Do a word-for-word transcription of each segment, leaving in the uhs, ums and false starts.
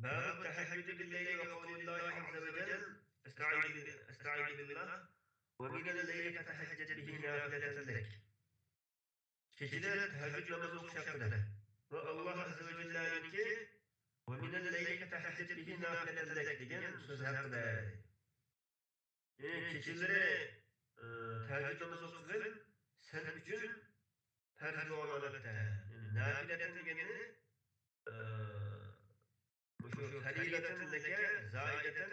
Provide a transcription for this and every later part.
باب التهجد بالليل وقول الله عز وجل، أستعيذ، أستعيذ بالله، ومن الليل فتهجد به نافلة لك. كېچىدە تەھەججۇد نامىزى ئوقۇش ھەققىدە ۋە ئاللاھ ئەززە ۋە جەللەنىڭكى، ومن الليل فتهجد به نافلة لك دېگەن سۆز ھەققىدە. يەنى كېچىلىرى، ئى، تەھەججۇد نامىزى ئوقۇغىن، سەن ئۈچۈن پەرز بولغان ھالەتتە. يەنى نافىلەتەن دېگەننى، ئى، مۇشۇ فەرىزەتەن لەكە زائىدەتەن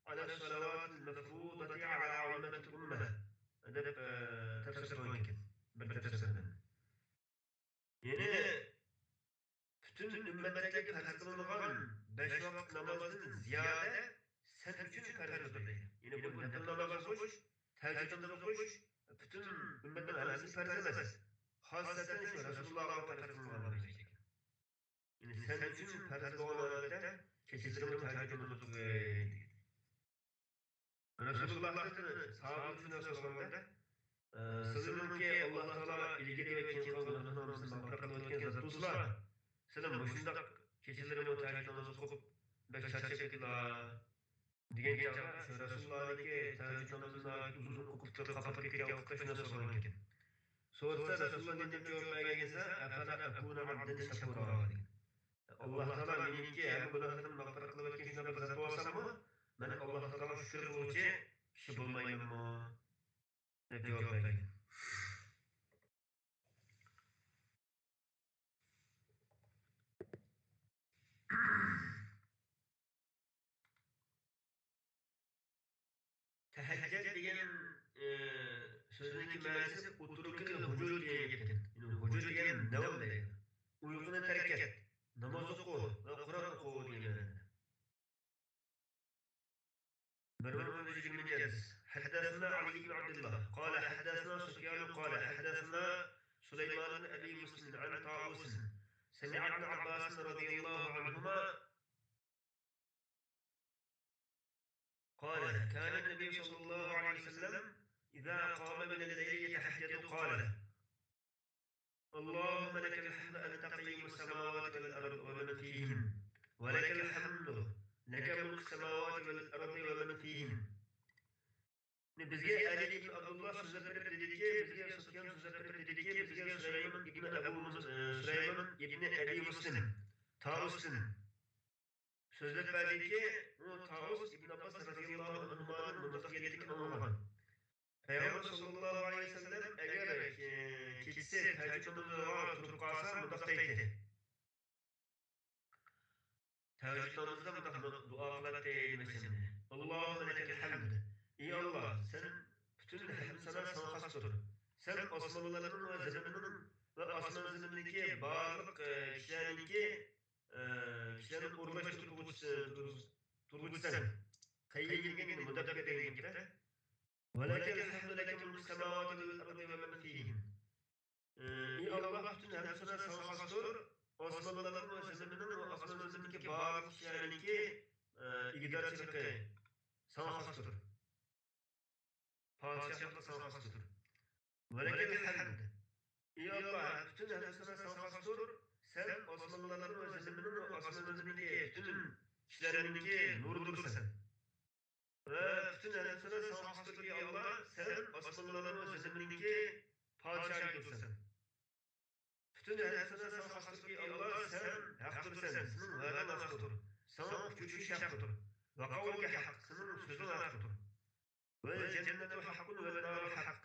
ئەلەس سەلەۋاتىل مەفرۇزەتى ئەلا ئاممەتىل ئۇممە دەپ، ئى، تەپسىر قىلغان ئىكەن. بىر تەپسىردىن. يەنى پۈتۈن ئۈممەتلەرگە پەرز قىلىنغان بەش ۋاقىت نامازدىن زىيادە سەن ئۈچۈن پەرزدۇر دەيدۇ. يەنى بۇ نەپىل ناماز ئوقۇش، تەھەججۇد ناماز ئوقۇش پۈتۈن ئۈممەتنىڭ ھەممىسىگە پەرز ئەمەس. خاسسەتەن شۇ رەسۇلۇللاغا پەرز قىلىنغان بولغان ئىكەن. يەنى سەن ئۈچۈن پەرز بولغان ھالەتتە كېچىلىرىمۇ تەھەججۇد ناماز ئوقۇغىن دېگەن. رەسۇلۇللاھتىن ساھابىلەر شۇنداق سورىغاندا، ئە، سىلەرنىڭكى ئاللاھ تائالا ئىلگىرى ۋە كېيىن قىلغان گۇناھلىرىڭلارنى مەغپىرەت قىلىۋەتكەن زات بولسىلا، سىلەر مۇشۇنداق كېچىلىرىمۇ تەھەججۇد نامىزى ئوقۇپ بەك چارچاپ كېتىلا دېگەن چاغدا، شۇ رەسۇلۇللاھنىڭكى تەھەججۇد نامىزىنى ئۇزۇن ئوقۇپ قاپاپ كەتكەن ۋاقىتتا شۇنداق سورىغان ئىكەن. سورىسا رەسۇلۇللاھ نېمە جاۋاب بەرگەن دېسە، ئەفەلا ئەكۇنۇ ئەبدەن شەكۇرا دېگەن. ئاللاھ تائالا مېنىڭكى ھەممە گۇناھلىرىمنى مەغپىرەت قىلىۋەتكەن شۇنداق بىر زات بولساممۇ، مەن ئاللاھ تائالاغا شۈكۈر قىلغۇچى كىشى بولمايمەنمۇ؟ دەپ جاۋاب بەرگەن. تەھەججەد دېگەن، ئى، سۆزنىڭكى مەنىسى ئۇترۇكىل ھۇجۇر دېگەن گەپكەن. يەنى ھۇجۇر دېگەن نەۋم دەيدۇ. ئۇيقۇنى تەرك ئەت، ناماز ئوقۇ ۋە قۇرئان ئوقۇ دېگەن مەنىدە. بىر مىڭ بىر يۈز يىگىرمىنچى ھەدىس. حدثنا علي بن عبد الله قال حدثنا سفيان قال حدثنا سليمان بن أبي مسلم عن طاووس سمع ابن عباس رضي الله عنهما قال كان النبي صلى الله عليه وسلم إذا قام من الليل يتهجد قال اللهم لك الحمد أنت قيم السماوات والأرض ومن فيهن، ولك الحمد، لك ملك السماوات والأرض ومن فيهن. بىزگە ئەلى ئىبن ئابدۇللا سۆزلەپ بېرىپ دېدىكى، بىزگە سۇفيان سۆزلەپ بېرىپ دېدىكى، بىزگە سۇلايمان ئىبن ئەبۇ مۇس-، ئى، سۇلايمان ئىبن ئەبى مۇسلىم تاۋۇستىن سۆزلەپ بەردىكى، ئۇ تاۋۇس ئىبن ئابباس رەزىياللاھۇ ئەنھۇمادىن مۇنداق دېگەنلىكىنى ئاڭلىغان. پەيغەمبەر ساللاللاھۇ ئەلەيھى ۋەسەللەم ئەگەر، ئى، كېچىسى تەھەججۇد نامىزىغا تۇرۇپ قالسا، مۇنداق دەيتتى. تەھەججۇد نامىزىدا مۇنداق دۇئا قىلاتتى دېمەكچى. اللهم لك الحمد. ئى ئاللاھ، سەن پۈتۈن ھەمد سانا ساڭا خاستۇر. سەن ئاسمانلارنىڭ ۋە زېمىننىڭ ۋە ئاسمان زېمىندىكى بارلىق، ئى، كىشىلەرنىڭكى، ئى، كىشىلەرنى ئورۇنلاشتۇرغۇچىسى، تۇرغۇچىسەن. قەييۇم دېگەن مۇدەببىر دېگەن گەپتە. ولك الحمد لك ملك السماوات والأرض ومن فيهن. ئى، ئى ئاللاھ، پۈتۈن ھەمد سانا ساڭا خاستۇر، ئاسمانلارنىڭ ۋە زېمىننىڭ ۋە ئاسمان زېمىندىكى بارلىق كىشىلەرنىڭكى، ئى، ئىگىدارچىلىقى ساڭا خاستۇر. پادىشاھلىق ساڭا خاستۇر. ولك الحمد. ئى ئاللاھ، پۈتۈن ھەمد سانا ساڭا خاستۇر، سەن ئاسمانلارنىڭ ۋە زېمىننىڭ ۋە ئاسمان زېمىندىكى پۈتۈن كىشىلەرنىڭكى نۇرىدۇرسەن. ۋە پۈتۈن ھەمد سانا ساڭا خاستۇر، ئى ئاللاھ، سەن ئاسمانلارنىڭ ۋە زېمىننىڭكى پادىشاھىدۇرسەن. پۈتۈن ھەمد سانا ساڭا خاستۇر، ئى ئاللاھ، سەن ھەقتۇرسەن، سېنىڭ ۋەدەڭ ھەقتۇر، ساڭا ئۇچرىشىش ھەقتۇر، وقولك حق، سېنىڭ سۆزۈڭ ھەقتۇر. والجنة حق والنار حق.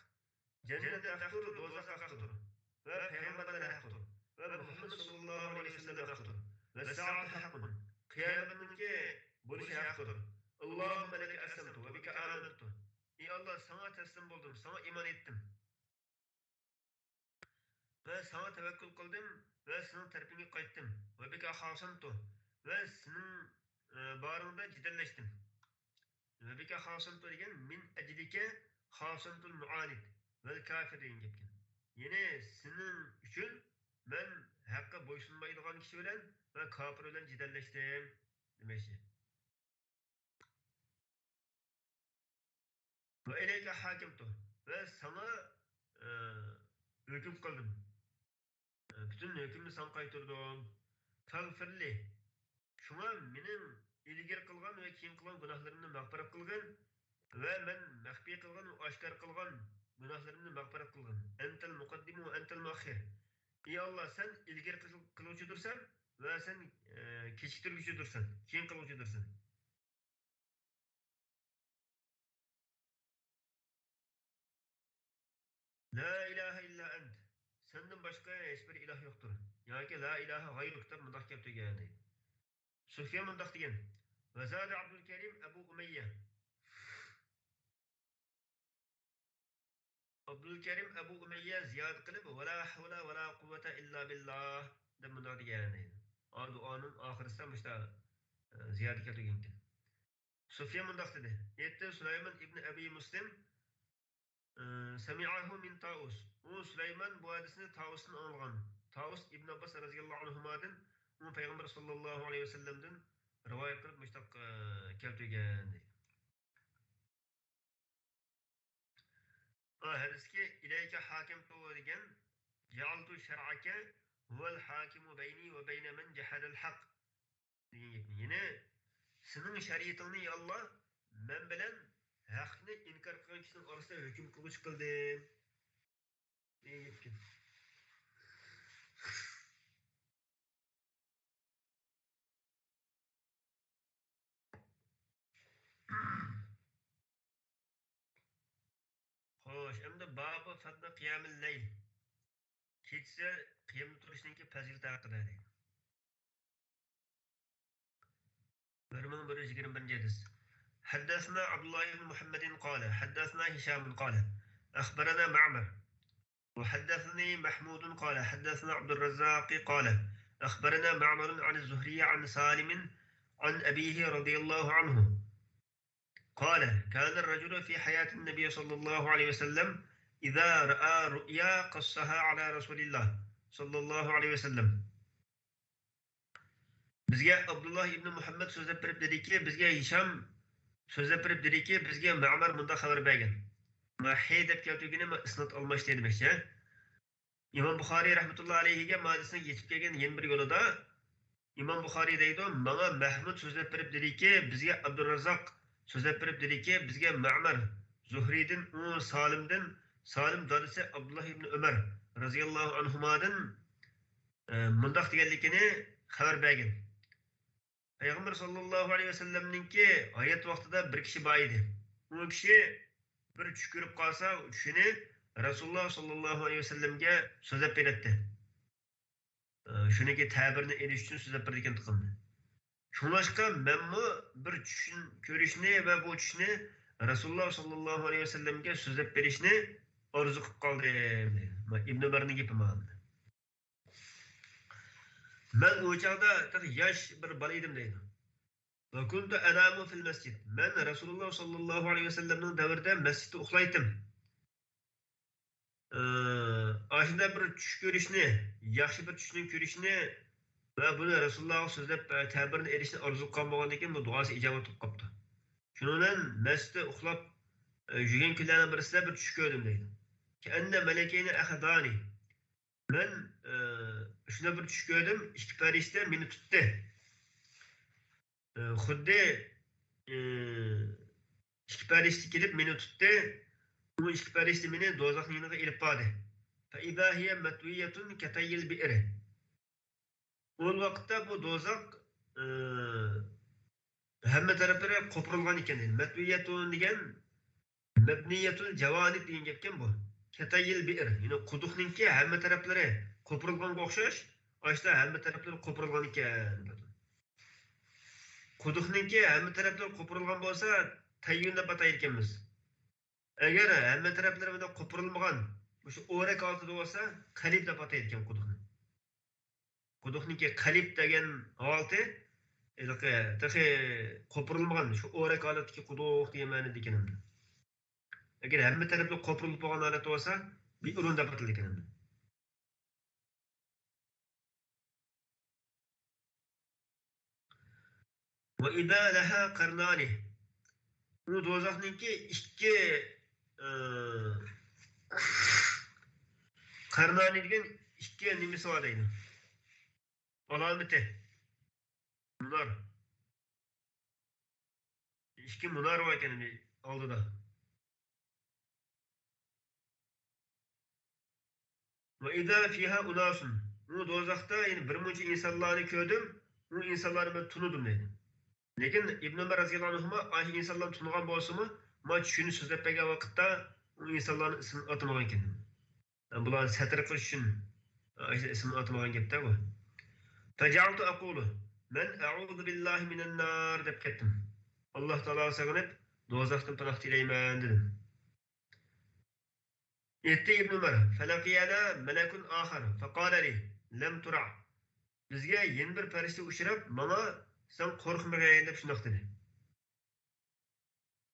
جەننەت ھەقتۇر، دوزاخ ھەقتۇر ۋە پەيغەمبەرلەر ھەقتۇر ۋە مۇھەممەد ساللاللاھۇ ئەلەيھى ۋەسەللەم ھەقتۇر. والساعة حق. قىيامەتنىڭكى بولۇشى ھەقتۇر. اللهم لك أسلمت وبك آمنت. ئى ئاللاھ، ساڭا تەسلىم بولدۇم، ساڭا ئىمان ئېيتتىم. ۋە ساڭا تەۋەككۈل قىلدىم ۋە سېنىڭ تەرىپىڭگە قايتتىم. وبك خاصمت. ۋە سېنىڭ، ئى، بارىڭدا جېدەللەشتىم. وبك خاصمت دېگەن من أجلك خاصمت المعاند والكافر دېگەن گەپكەن. يەنى سېنىڭ ئۈچۈن مەن ھەققە بويسۇنمايدىغان كىشى بىلەن ۋە كاپىر بىلەن جېدەللەشتىم دېمەكچى. وإليك حكمت. ۋە ساڭا، ئى، ھۆكۈم قىلدىم. ئى، پۈتۈن ھۆكۈمنى ساڭا قايتۇردۇم. فاغفر لي. شۇڭا مېنىڭ ئىلگىرى قىلغان ۋە كېيىن قىلغان گۇناھلىرىمنى مەغپىرەت قىلغىن ۋە مەن مەخپىي قىلغان ۋە ئاشكارا قىلغان گۇناھلىرىمنى مەغپىرەت قىلغىن. أنت المقدم وأنت المؤخر. ئى ئاللا، سەن ئىلگىرى قىل-، قىلغۇچىدۇرسەن ۋە سەن، ئە، كېچىكتۈرگۈچىدۇرسەن، كېيىن قىلغۇچىدۇرسەن. لا إله إلا أنت. سەندىن باشقا ھېچبىر ئىلاھ يوقتۇر. ياكى لا إله غيرك دەپ مۇنداق كەلتۈرگەن دەيدۇ. سۇفيان مۇنداق دېگەن: وزاد عبد الكريم أبو أمية. ئابدۇلكەرىم ئەبۇ ئۇمەييە زىيادە قىلىپ، ۋەلا ھەۋلە ۋەلا قۇۋۋەتە ئىللا بىللا دەپ مۇنداق دېگەن دەيدۇ. ئا، دۇئانىڭ ئاخىرىسىدا مۇشتا، ئە، زىيادە كەلتۈرگەنكەن. سۇفيان مۇنداق دېدى: ئېيتتى سۇلايمان ئىبنى ئەبى مۇسلىم، ئە، سەمىئەھۇ مىن تائۇس. ئۇ سۇلايمان بۇ ھەدىسنى تائۇستىن ئاڭلىغان. تائۇس ئىبن ئابباس رەزىياللاھۇ ئەنھۇمادىن، ئۇ پەيغەمبەر ساللاللاھۇ ئەلەيھى ۋەسەللەمدىن رىۋايەت قىلىپ مۇشتاق، ئە، كەلتۈرگەن دەيدۇ. ئا، ھەدىسكى ئىلەيكە ھاكىمتۇ دېگەن، جەئەلتۇ شەرئەكە ھۇۋەل ھاكىمۇ بەينى ۋە بەينە مەن جەھەدەل ھەق دېگەن گەپنى. يەنى، سېنىڭ شەرىئىتىڭنى، يا ئاللا، مەن بىلەن ھەقنى ئىنكار قىلغان كىشىنىڭ ئارىسىدا ھۆكۈم قىلغۇچى قىلدىم دېگەن گەپكەن. خوش، ئەمدى بابۇ فەزلى قىيامىل لەيل. كېچىسى قىيامدا تۇرۇشنىڭكى پەزىلىتى ھەققىدە دەيدۇ. بىر مىڭ بىر يۈز يىگىرمە بىرىنچى ھەدىس. حدثنا عبد الله بن محمد قال حدثنا هشام قال أخبرنا معمر وحدثني محمود قال حدثنا عبد الرزاق قال أخبرنا معمر عن الزهري عن سالم عن أبيه رضي الله عنه قال كان الرجل في حياة النبي صلى الله عليه وسلم إذا رأى رؤيا قصها على رسول الله صلى الله عليه وسلم. بىزگە ئابدۇللا ئىبنى مۇھەممەد سۆزلەپ بېرىپ دېدىكى، بىزگە ھىشام سۆزلەپ بېرىپ دېدىكى، بىزگە مەمەر مۇنداق خەۋەر بەرگەن. ما ھې دەپ كەلتۈرگىنى ما ئىسناد ئالماشتى دېمەكچى. ئىمام بۇخارىي رەھمەتۇللا ئەلەيھىگە ما ھەدىسنىڭ يېتىپ كەلگەن يەنە بىر يولىدا ئىمام بۇخارىي دەيدۇ، ماڭا مەھمۇد سۆزلەپ بېرىپ دېدىكى، بىزگە ئابدۇراززاق سۆزلەپ بېرىپ دېدىكى، بىزگە مەمەر زۇھرىدىن، ئۇ سالىمدىن، سالىم دادىسى ئابدۇللا ئىبنى ئۆمەر رەزىياللاھۇ ئەنھۇمادىن ئە، مۇنداق دېگەنلىكىنى خەۋەر بەرگەن. پەيغەمبەر ساللاللاھۇ ئەلەيھى ۋەسەللەمنىڭكى ھايات ۋاقتىدا بىر كىشى بار ئىدى. ئۇ كىشى بىر چۈش كۆرۈپ قالسا، ئۇ چۈشىنى رەسۇلۇللاھ ساللاللاھۇ ئەلەيھى ۋەسەللەمگە سۆزلەپ بېرەتتى. ئە، شۇنىڭكى تەبىرىنى ئېلىش ئۈچۈن سۆزلەپ بېرىدىكەن تۇغقاننى. شۇڭلاشقا مەنمۇ بىر چۈشنى كۆرۈشنى ۋە بۇ چۈشنى رەسۇلۇللاھ ساللاللاھۇ ئەلەيھى ۋەسەللەمگە سۆزلەپ بېرىشنى ئارزۇ قىلىپ قالدىم. مانا ئىبنى ئۆمەرنىڭ گېپى مانا. مەن ئۇ چاغدا تېخى ياش بىر بالا ئىدىم دەيدۇ. وكنت أنام في المسجد. مەن رەسۇلۇللاھ ساللاللاھۇ ئەلەيھى ۋەسەللەمنىڭ دەۋرىدە مەسچىتتە ئۇخلايتتىم. ئاشۇنداق بىر چۈش كۆرۈشنى، ياخشى بىر چۈشنى كۆرۈشنى ۋە بۇنى رەسۇلۇللاھقا سۆزلەپ، تەبىرىنى ئېلىشنى ئارزۇ قىلغان بولغاندىن كېيىن، بۇ دۇئاسى ئىجابەت بولۇپ قاپتۇ. شۇنىڭ بىلەن مەسچىتتە ئۇخلاپ، ئە، يۈرگەن كۈنلەرنىڭ بىرسىدە بىر چۈش كۆردۈم دەيدۇ. كأن ملكين أخذاني. مەن، ئە، شۇنداق بىر چۈش كۆردۈم، ئىككى پەرىشتە مېنى تۇتتى. ئە، خۇددى، ئە، ئىككى پەرىشتە كېلىپ مېنى تۇتتى. ئۇ ئىككى پەرىشتە مېنى دوزاخنىڭ يېنىغا ئېلىپ باردى. فإذا هي متوية كطي البئر. ئۇ ۋاقىتتا بۇ دوزاخ، ئى، ھەممە تەرەپلىرى قوپۇرۇلغان ئىكەن دەيدۇ. مەتۋىيەتۇن دېگەن مەبنىيەتۇل جاۋانىب دېگەن گەپكەن بۇ. كەتەييىل بىئىر، يەنى قۇدۇقنىڭكى ھەممە تەرەپلىرى قوپۇرۇلغانغا ئوخشاش، ئاشتا ھەممە تەرەپلىرى قوپۇرۇلغان ئىكەن. قۇدۇقنىڭكى ھەممە تەرەپلىرى قوپۇرۇلغان بولسا، تەييۇن دەپ ئاتايدىكەنمىز. ئەگەر ھەممە تەرەپلىرى بۇنداق قوپۇرۇلمىغان، مۇشۇ ئورەك ھالىتىدە بولسا، قەلىب دەپ ئاتايدىكەن قۇدۇقنى. قۇدۇقنىڭكى قەلب دېگەن ھالىتى، ھېلىقى تېخى قوپۇرۇلمىغان، شۇ ئورەك ھالەتتىكى قۇدۇق دېگەن مەنىدىكەن ئەمدى. ئەگەر ھەممە تەرەپلىرى قوپۇرۇلۇپ بولغان ھالەتتە بولسا، بىئرۇن دەپ ئاتىلىدىكەن ئەمدى. وإذا لها قرنان. ئۇ دوزاخنىڭكى ئىككى، ئى، قەرنانى دېگەن ئىككى نېمىسى بار دەيدۇ. ئالامىتى. بۇلار. ئىككى مۇنارە بار ئىكەن ئالدىدا. وإذا فيها أناس، ئۇ دوزاختا يەنە بىر مۇنچە ئىنسانلارنى كۆردۈم، ئۇ ئىنسانلارنى مەن تونۇدۇم دەيدۇ. لېكىن ئىبن ئۆمەر رەزىياللاھۇ ئەنھۇما ئاشۇ ئىنسانلارنى تونۇغان بولسىمۇ، ما چۈشىنى سۆزلەپ بەرگەن ۋاقىتتا ئۇ ئىنسانلارنىڭ ئىسمىنى ئاتىمىغان ئىكەن. بۇلارنى سەتر قىلىش ئۈچۈن ئىسمىنى ئاتىمىغان گەپتە بۇ. فجعلت أقول، مەن أعوذ بالله من النار دەپ كەتتىم. ئاللاھ تائالاغا سېغىنىپ، دوزاختىن پاناھ تىلەيمەن دېدىم. ئېيتتى ئىبن ئۆمەر، فلقينا ملك آخر فقال لي، لم ترع. بىزگە يەنە بىر پەرىشتە ئۇچراپ، ماڭا، سەن قورقمىغىن دەپ شۇنداق دېدى.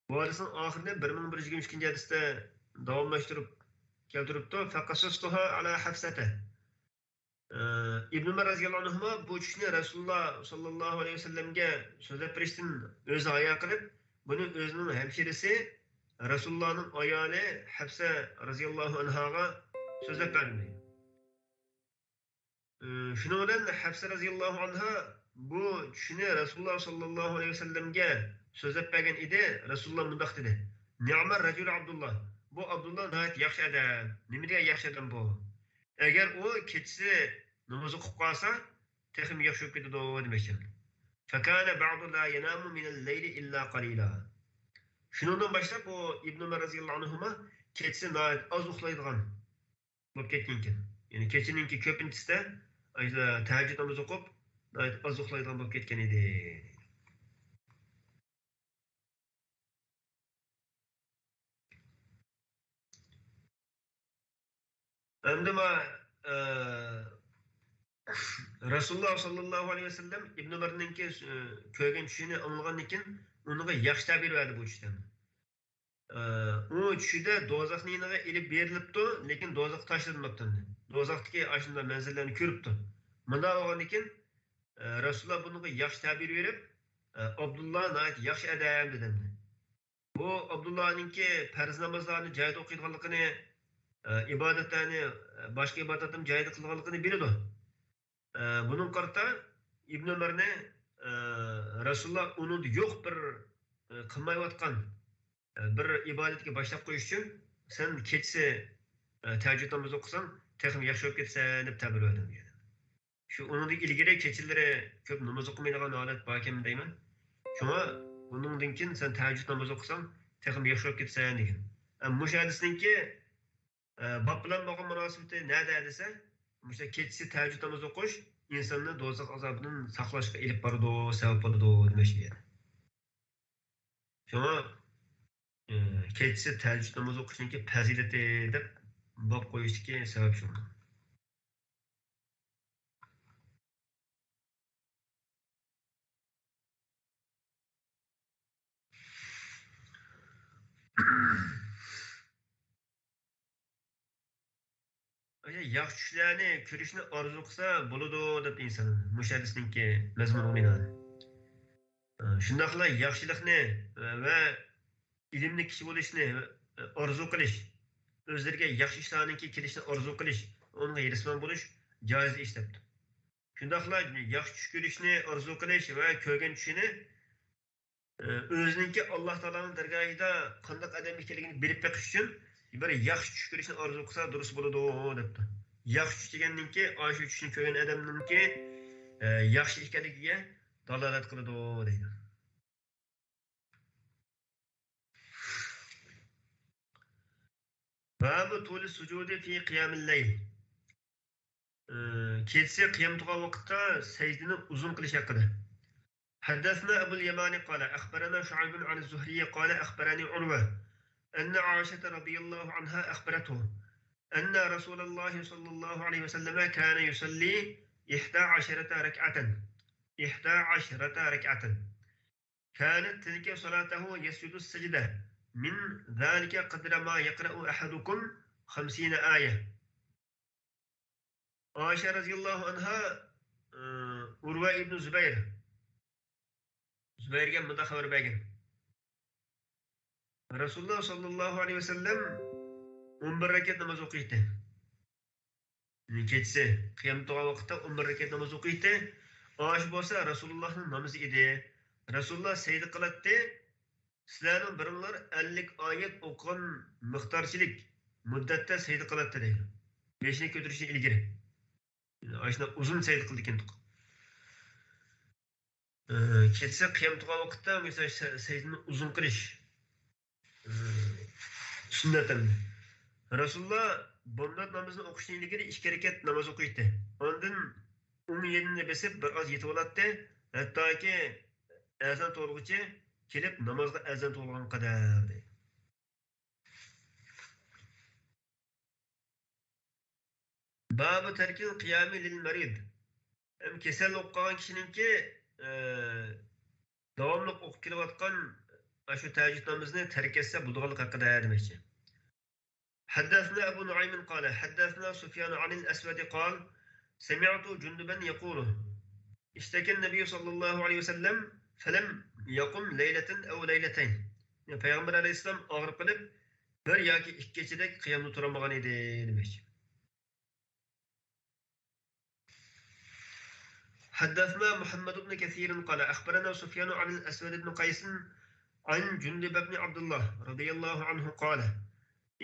بۇ ھەدىسنىڭ ئاخىرىنى بىر مىڭ بىر يۈز يىگىرمە ئىككىنچى ھەدىستە داۋاملاشتۇرۇپ كەلتۈرۈپتۇ. فقصصتها على حفصة. ئى، ئىبن ئۆمەر رەزىياللاھۇ ئەنھۇما بۇ چۈشنى رەسۇلۇللاھ ساللاللاھۇ ئەلەيھى ۋەسەللەمگە سۆزلەپ بېرىشتىن ئۆزى ھايا قىلىپ، بۇنى ئۆزىنىڭ ھەمشىرىسى، رەسۇلۇللاھنىڭ ئايالى ھەپسە رەزىياللاھۇ ئەنھاغا سۆزلەپ بەردى. ئى، شۇنىڭ بىلەن ھەپسە رەزىياللاھۇ ئەنھا بۇ چۈشنى رەسۇلۇللاھ ساللاللاھۇ ئەلەيھى ۋەسەللەمگە سۆزلەپ بەرگەن ئىدى. رەسۇلۇللاھ مۇنداق دېدى، نىئمەر رەجۇلۇ ئابدۇللاھ، بۇ ئابدۇللاھ ناھايىتى ياخشى ئادەم. نېمە دېگەن ياخشى ئادەم بۇ؟ ئەگەر ئۇ كېچىسى ناماز ئوقۇپ قالسا، تېخىمۇ ياخشى بولۇپ كېتىدۇ دېمەكچى. فكان بعد لا ينام من الليل إلا قليلا. شۇنىڭدىن باشلاپ ئۇ ئىبن ئۆمەر رەزىياللاھۇ ئەنھۇما كېچىسى ناھايىتى ئاز ئۇخلايدىغان بولۇپ كەتكەنىكەن. يەنى كېچىنىڭكى كۆپىنچىسىدە تەھەججۇد نامىزى ئوقۇپ، ناھايىتى ئاز ئۇخلايدىغان بولۇپ كەتكەن ئىدى. ئەمدى ما، ئە، رەسۇلۇللاھ ساللاللاھۇ ئەلەيھى ۋەسەللەم ئىبن ئۆمەرنىڭكى، ئە، كۆرگەن چۈشىنى ئاڭلىغاندىن كېيىن ئۇنىڭغا ياخشى تەبىر بەردى بۇ چۈشتىن. ئە، ئۇ چۈشىدە دوزاخنىڭ يېنىغا ئېلىپ بېرىلىپتۇ، لېكىن دوزاخقا تاشلىنىپتۇ. دوزاختىكى ئاشۇنداق مەنزىرىلەرنى كۆرۈپتۇ. مۇنداق بولغاندىكىن، ئە، رەسۇلۇللاھ بۇنىڭغا ياخشى تەبىر بېرىپ، ئە، ئابدۇللاھ ناھايىتى ياخشى ئادەم دېدى. بۇ ئابدۇللاھنىڭكى پەرز نامازلارنى جايىدا ئوقۇيدىغانلىقىنى، ئە، ئىبادەتلەرنى، ئە، باشقا ئىبادەتلەرنى جايىدا قىلىدىغانلىقىنى بىلىدۇ. ئە، بۇنىڭغا قارىتا ئىبن ئۆمەرنى، ئە، رەسۇلۇللاھ ئۇنىڭدا يوق بىر، ئە، قىلمايۋاتقان، ئە، بىر ئىبادەتكە باشلاپ قويۇش ئۈچۈن سەن كېچىسى، ئە، تەھەججۇد نامىزى ئوقۇساڭ تېخىمۇ ياخشى بولۇپ كېتىسەن دەپ تەبىر بەردىم دېگەن. شۇ ئۇنىڭدىن ئىلگىرى كېچىلىرى كۆپ ناماز ئوقۇمايدىغان ھالەت باركەن دەيمەن. شۇڭا ئۇنىڭدىن كېيىن سەن تەھەججۇد نامىزى ئوقۇساڭ تېخىمۇ ياخشى بولۇپ كېتىسەن دېگەن. ئە، مۇشۇ ھەدىسنىڭكى، ئە، باب بىلەن بولغان مۇناسىۋىتى نەدە دېسە، مۇشۇ كېچىسى تەھەججۇد نامىزى ئوقۇش ئىنساننى دوزاخ ئازابىدىن ساقلاشقا ئېلىپ بارىدۇ، سەۋەب بولىدۇ دېمەكچى بۇ يەردە. شۇڭا، ئى، كېچىسى تەھەججۇد نامىزى ئوقۇشنىڭكى پەزىلىتى دەپ باب قويۇشتىكى سەۋەب شۇ. ياخشى چۈشلەرنى كۆرۈشنى ئارزۇ قىلسا بولىدۇ، دەپ ئىنسان مۇشۇ ھەدىسنىڭكى مەزمۇنىغا بىنائەن. شۇنداقلا ياخشىلىقنى ۋە ئىلىمنى كىشى بولۇشنى ئارزۇ قىلىش، ئۆزلىرىگە ياخشى ئىشلارنىڭكى كېلىشىنى ئارزۇ قىلىش، ئۇنىڭغا ھېرىسمەن بولۇش جائىز ئىش دەپتۇ. شۇنداقلا ياخشى چۈش كۆرۈشنى ئارزۇ قىلىش ۋە كۆرگەن چۈشىنى ئۆزىنىڭكى ئاللاھ تائالانىڭ دەرگاھىدا قانداق ئادەم ئىكەنلىكىنى بىلىپ بېقىش ئۈچۈن بىر ياخشى چۈش كۆرۈشنى ئارزۇ قىلسا دۇرۇس بولىدۇ، دەپتۇ. ياخشى چۈش دېگەننىڭكى، ئاشۇ چۈشنى كۆرگەن ئادەمنىڭكى، ئە، ياخشى ئىكەنلىكىگە دالالەت قىلىدۇ، دەيدۇ. باب طول السجود في قيام الليل. ئى، كېچىسى قىيام تۇرغان ۋاقىتتا سەجدىنى ئۇزۇن قىلىش ھەققىدە. حدثنا أبو اليمان قال أخبرنا شعيب عن الزهري قال أخبرني عروة أن عائشة رضي الله عنها أخبرته أن رسول الله صلى الله عليه وسلم كان يصلي إحدى عشرة ركعة، إحدى عشرة ركعة. كانت تلك صلاته يسجد السجدة من ذلك قدر ما يقرأ أحدكم خمسين آية. ئائىشە رەزىياللاھۇ ئەنھا، ئۇرۋا ئىبنى زۇبەير، زۇبەيرگە مۇنداق خەۋەر بەرگەن. رەسۇلۇللاھ ساللاللاھۇ ئەلەيھى ۋەسەللەم ئون بىر رەكەت ناماز ئوقۇيتتى. كېچىسى قىيام تۇرغان ۋاقىتتا ئون بىر رەكەت ناماز ئوقۇيتتى. ئاشۇ بولسا رەسۇلۇللاھنىڭ نامىزى ئىدى. رەسۇلۇللاھ سەجدە قىلاتتى. سىلەرنىڭ بىرىڭلار ئەللىك ئايەت ئوقۇغان مىقدارچىلىك مۇددەتتە سەجدە قىلاتتى دەيدۇ. بېشىنى كۆتۈرۈشتىن ئىلگىرى. ئاشۇنداق ئۇزۇن سەجدە قىلىدىكەنتۇق. ئى، كېچىسى قىيام تۇرغان ۋاقىتتا، مىسال، سە-، سەجدىنى ئۇزۇن قىلىش، ئى، سۈننەت ئەمدى. رەسۇلۇللا بامدات نامىزىنى ئوقۇشتىن ئىلگىرى ئىككى رەكەت ناماز ئوقۇيتتى. ئاندىن ئوڭ يېنىنى بېسىپ، بىر ئاز يېتىۋالاتتى. ھەتتاكى ئەزان توۋلىغۇچە كېلىپ، نامازغا ئەزان توۋلىغان قەدەر، دەيدۇ. بابۇ تەركىل قىيامى لىل مەرىد. ھەم كېسەل بولۇپ قالغان كىشىنىڭكى، ئە، داۋاملىق ئوقۇپ كېلىۋاتقان ئاشۇ تەھەججۇد نامىزىنى تەرك ئەتسە بولىدىغانلىقى ھەققىدە دېمەكچى. حدثنا أبو نعيم قال حدثنا سفيان عن الأسود قال سمعت جندبا يقول اشتكى النبي صلى الله عليه وسلم فلم يقم ليلة أو ليلتين. يەنى پەيغەمبەر ئەلەيھىسسالام ئاغرىپ قېلىپ، بىر ياكى ئىككى كېچىدەك قىيامدا تۇرالمىغان ئىدى دېمەكچى. حدثنا محمد بن كثير قال أخبرنا سفيان عن الأسود بن قيس عن جندب بن عبد الله رضي الله عنه قال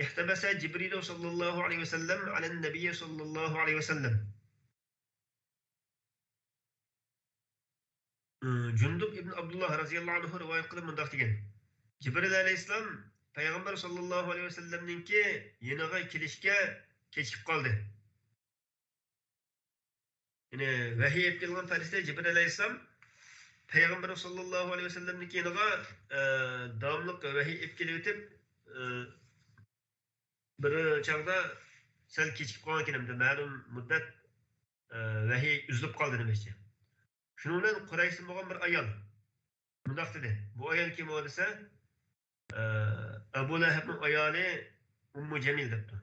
احتبس جبريل صلى الله عليه وسلم على النبي صلى الله عليه وسلم. ئى، جۇندۇب ئىبن ئابدۇللا رەزىياللاھۇ ئەنھۇ رىۋايەت قىلىپ مۇنداق دېگەن: جىبرىل ئەلەيھىسسالام پەيغەمبەر ساللاللاھۇ ئەلەيھى ۋەسەللەمنىڭكى يېنىغا كېلىشكە كېچىكىپ قالدى. يەنى ۋەھىي ئېلىپ كەلگەن پەرىشتە جىبرىل ئەلەيھىسسالام پەيغەمبەر ساللاللاھۇ ئەلەيھى ۋەسەللەمنىڭكى يېنىغا، ئە، داۋاملىق ۋەھىي ئېلىپ كېلىۋېتىپ، ئە، بىر چاغدا سەل كېچىكىپ قالغانكەن، ئەمدى مەلۇم مۇددەت، ئە، ۋەھىي ئۈزۈلۈپ قالدى دېمەكچى. شۇنىڭ بىلەن قۇرەيشتىن بولغان بىر ئايال مۇنداق دېدى. بۇ ئايال كىم ئۇ دېسە، ئە، ئەبۇ لەھەبنىڭ ئايالى ئۇممۇ جەمىل دەپتۇ.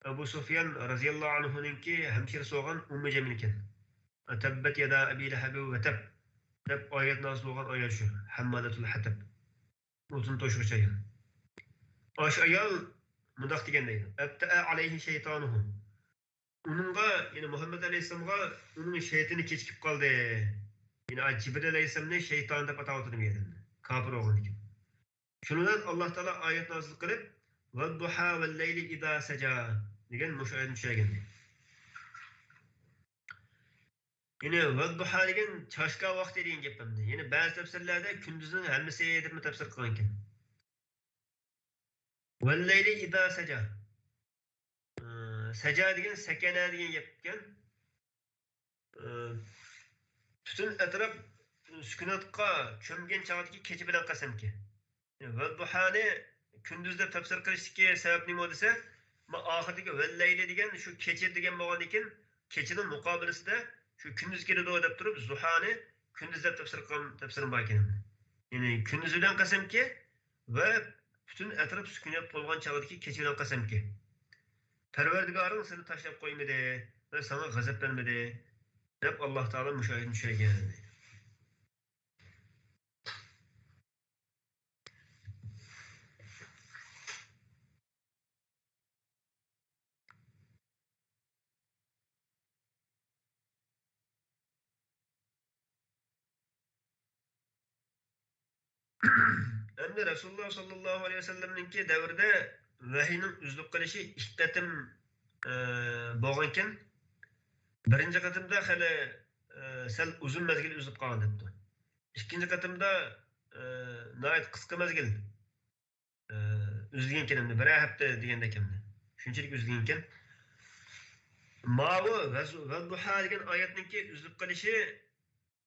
ئەبۇ سۇفيان رەزىياللاھۇ ئەنھۇنىڭكى ھەمشىرىسى بولغان ئۇممۇ جەمىل ئىكەن. تەببەت يەدا ئەبى لەھەبىن ۋە تەب دەپ ئايەت نازىل بولغان ئايال شۇ. ھەممالەتۇل ھەتەب. ئوتۇن توشۇغۇچ ئايال. ئاشۇ ئايال مۇنداق دېگەن دەيدۇ. ئەبتەئە ئەلەيھى شەيتانۇھۇ. ئۇنىڭغا، يەنى مۇھەممەد ئەلەيھىسسالامغا ئۇنىڭ شەيتىنى كېچىكىپ قالدى. يەنى جىبرىل ئەلەيھىسسالامنى شەيتان دەپ ئاتاۋاتىدۇ بۇ يەردە. كاپىر بولغاندىكىن. شۇنىڭ بىلەن ئاللا تائالا ئايەت نازىل قىلىپ، ۋەددۇھا ۋەللەيلى ئىزا سەجا دېگەن مۇشۇ ئايەتنى چۈشۈرگەن. يەنى ۋەددۇھا دېگەن چاشقان ۋاقتى دېگەن گەپ ئەمدى. يەنى بەزى تەپسىرلەردە كۈندۈزنىڭ ھەممىسى دەپمۇ تەپسىر قىلغانىكەن. ۋەللەيلى ئىزا سەجا. ئى، سەجا دېگەن سەكەنە دېگەن گەپكەن. ئى، پۈتۈن ئەتراپ سۈكۈناتقا چۆمگەن چاغدىكى كېچە بىلەن قەسەمكى. ۋەددۇھانى كۈندۈز دەپ تەپسىر قىلىشتىكى سەۋەب نېمە دېسە، ما ئاخىرىدىكى ۋەللەيلى دېگەن شۇ كېچە دېگەن بولغاندىكىن، كېچىنىڭ مۇقابىلىسىدە شۇ كۈندۈز كېلىدۇ دەپ تۇرۇپ، زۇھانى كۈندۈز دەپ تەپسىر قىلغان تەپسىرىم بار ئىكەن. يەنى كۈندۈز بىلەن قەسەمكى ۋە پۈتۈن ئەتراپ سۈكۈنات بولغان چاغدىكى كېچە بىلەن قەسەمكى. پەرۋەردىگارىڭ سېنى تاشلاپ قويمىدى ۋە ساڭا غەزەپلەنمىدى، دەپ ئاللا تائالا مۇشۇ ئايەتنى چۈشۈرگەن. ئەمدى رەسۇلۇللا ساللاللاھۇ ئەلەيھى ۋەسەللەمنىڭكى دەۋرىدە ۋەھىينىڭ ئۈزۈلۈپ قېلىشى ئىككى قېتىم، ئە، بولغانىكەن. بىرىنچى قېتىمدا خېلى، ئە، سەل ئۇزۇن مەزگىل ئۈزۈلۈپ قالغان دەپتۇ. ئىككىنچى قېتىمدا، ئە، ناھايىتى قىسقا مەزگىل، ئە، ئۈزۈلگەنكەن ئەمدى، بىرەر ھەپتە دېگەندەك ئەمدى. شۇنچىلىك ئۈزۈلگەنكەن. ماۋۇ ۋەز-، ۋەددۇھا دېگەن ئايەتنىڭكى ئۈزۈلۈپ قېلىشى،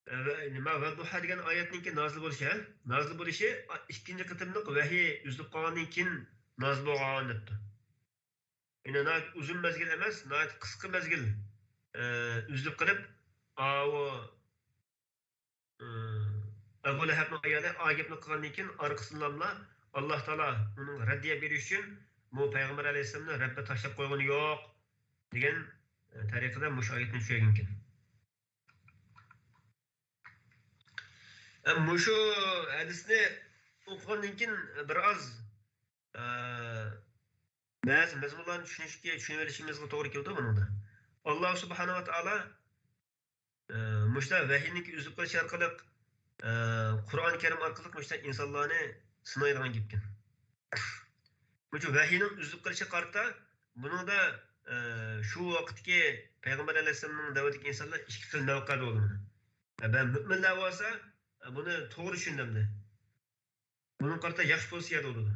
ئە، ۋە-، نېمە، ۋەددۇھا دېگەن ئايەتنىڭكى نازىل بولۇشى، ھە؟ نازىل بولۇشى، ئا، ئىككىنچى قېتىملىق ۋەھىي ئۈزۈلۈپ قالغاندىن كېيىن نازىل بولغان دەپتۇ. يەنى ناھايىتى ئۇزۇن مەزگىل ئەمەس، ناھايىتى قىسقا مەزگىل، ئە، ئۈزۈلۈپ قېلىپ، ئاۋۇ ئەبۇ لەھەبنىڭ ئايالى ئا گەپنى قىلغاندىن كېيىن، ئارقىسىدىنلا ئاللا تائالا ئۇنىڭغا رەددىيە بېرىش ئۈچۈن، بۇ پەيغەمبەر ئەلەيھىسسالامنى رەببى تاشلاپ قويغىنى يوق، دېگەن، ئە، تەرىقىدە مۇشۇ ئايەتنى چۈشۈرگەنكەن. ئە، مۇشۇ ھەدىسنى ئوقۇغاندىن كېيىن بىر ئاز، ئە، بەزى مەزمۇنلارنى چۈشىنىشكە، چۈشىنىۋېلىشىمىزغا توغرا كېلىدۇ بۇنىڭدا. ئاللا سۇبھانەھۇ ۋە تائالا ئى، مۇشۇنداق ۋەھىينىڭكى ئۈزۈپ قېلىشى ئارقىلىق، ئە، قۇرئان كەرىم ئارقىلىق مۇشۇنداق ئىنسانلارنى سىنايدىغان گەپكەن. شۇنىڭ ئۈچۈن ۋەھىينىڭ ئۈزۈلۈپ قېلىشىغا قارىتا بۇنىڭدا، ئە، شۇ ۋاقىتتىكى پەيغەمبەر ئەلەيھىسسالامنىڭ دەۋرىدىكى ئىنسانلار ئىككى خىل مەۋقەدە بولىدۇ. ئە، مۇئمىنلار بولسا، ئە، بۇنى توغرا چۈشىنىدۇ. بۇنىڭغا قارىتا ياخشى پوزىتسىيەدە بولىدۇ.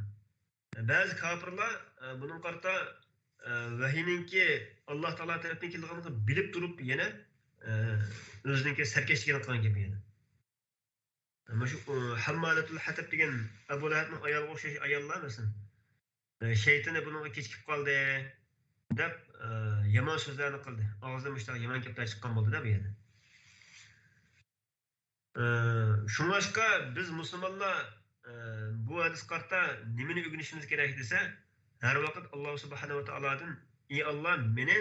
بەزى كاپىرلار، ئە، بۇنىڭغا قارىتا، ئە، ۋەھىينىڭكى ئاللا تائالا تەرەپتىن كېلىدىغانلىقىنى بىلىپ تۇرۇپ يەنە، ئە، ئۆزىنىڭكى سەركەشلىكىنى قىلغان گەپ يەنە. مانا شۇ، ئۇ، ھەممالەتۇل ھەتەب دېگەن ئەبۇ لەھەبنىڭ ئايالىغا ئوخشاش ئاياللار مەسىلەن. ئە، شەيتىنى بۇنىڭغا كېچىكىپ قالدى دەپ، ئە، يامان سۆزلەرنى قىلدى. ئاغزىدىن مۇشۇنداق يامان گەپلەر چىققان بولدى دە بۇ يەردە. ئە، شۇڭلاشقا بىز مۇسۇلمانلار، ئە، بۇ ھەدىسكە قارىتا نېمىنى ئۆگىنىشىمىز كېرەك دېسە، ھەر ۋاقىت ئاللا سۇبھانەھۇ ۋە تائالادىن، ئى ئاللا، مېنى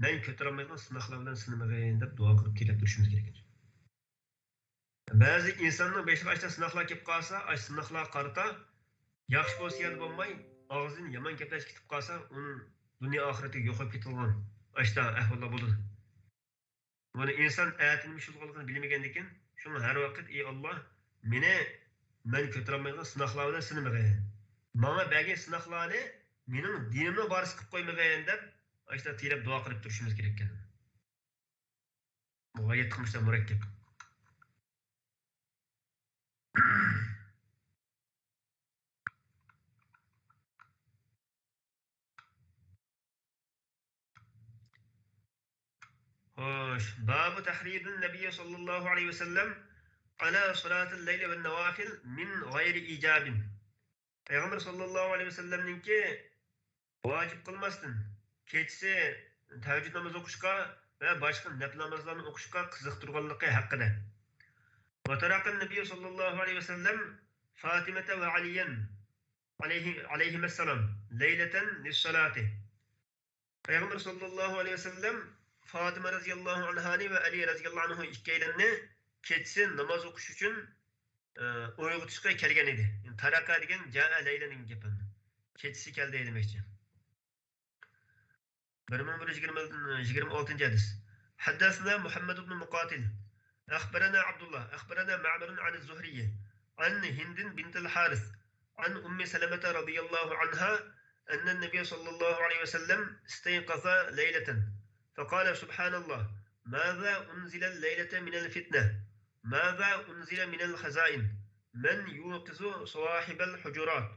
مەن كۆتۈرەلمەيدىغان سىناقلار بىلەن سىنىمىغىن دەپ دۇئا قىلىپ تىلەپ تۇرۇشىمىز كېرەك. بەزى ئىنساننىڭ بېشىغا ئاشتا سىناقلار كېلىپ قالسا، ئاشتا سىناقلارغا قارىتا ياخشى پوزىتسىيەدە بولماي، ئاغزىدىن يامان گەپلەر چىقىپ قالسا، ئۇنىڭ دۇنيا ئاخىرىتى يوقاپ كېتىدىغان ئاشتا ئەھۋاللار بولىدۇ. بۇنى ئىنسان ئەتە نېمە ئىش بولىدىغانلىقىنى بىلمىگەندىكىن، شۇڭا ھەر ۋاقىت، ئى ئاللا، مېنى مەن كۆتۈرەلمەيدىغان سىناقلار بىلەن سىنىمىغىن. ماڭا بەرگەن سىناقلارنى مېنىڭ دىنىمنىڭ بارىسى قىلىپ قويمىغىن دەپ، ئاشتا تىلەپ دۇئا قىلىپ تۇرۇشىمىز كېرەككەن. بۇ غايەت قىلمىشلار مۇرەككەپ. خوش. باب تحريض النبي صلى الله عليه وسلم على صلاة الليل والنوافل من غير إيجاب. پەيغەمبەر ساللاللاھۇ ئەلەيھى ۋەسەللەمنىڭكى ۋاجىپ قىلماستىن، كېچىسى تەھەججۇد نامىزى ئوقۇشقا ۋە باشقا نەپىل نامازلارنى ئوقۇشقا قىزىقتۇرغانلىقى ھەققىدە. وترك النبي صلى الله عليه وسلم فاطمة وعليا عليه، عليهما السلام ليلة للصلاة. پەيغەمبەر ساللاللاھۇ ئەلەيھى ۋەسەللەم فاتىمە رەزىياللاھۇ ئەنھانى ۋە ئەلى رەزىياللاھۇ ئەنھۇ ئىككىيلەننى كېچىسى ناماز ئوقۇش ئۈچۈن، ئە، ئويغىتىشقا كەلگەن ئىدى. يەنى تارەكە دېگەن جائە لەيلە دېگەن گەپ ئەمدى. كېچىسى كەلدى دېمەكچى. بىر مىڭ بىر يۈز يىگىرمە، يىگىرمە ئالتىنچى ھەدىس. حدثنا محمد بن مقاتل، أخبرنا عبد الله، أخبرنا معمر عن الزهري، عن هند بنت الحارث، عن أم سلمة رضي الله عنها، أن النبي صلى الله عليه وسلم استيقظ ليلة، فقال: سبحان الله، ماذا أنزل الليلة من الفتنة؟ ماذا أنزل من الخزائن؟ من يوقظ صواحب الحجرات؟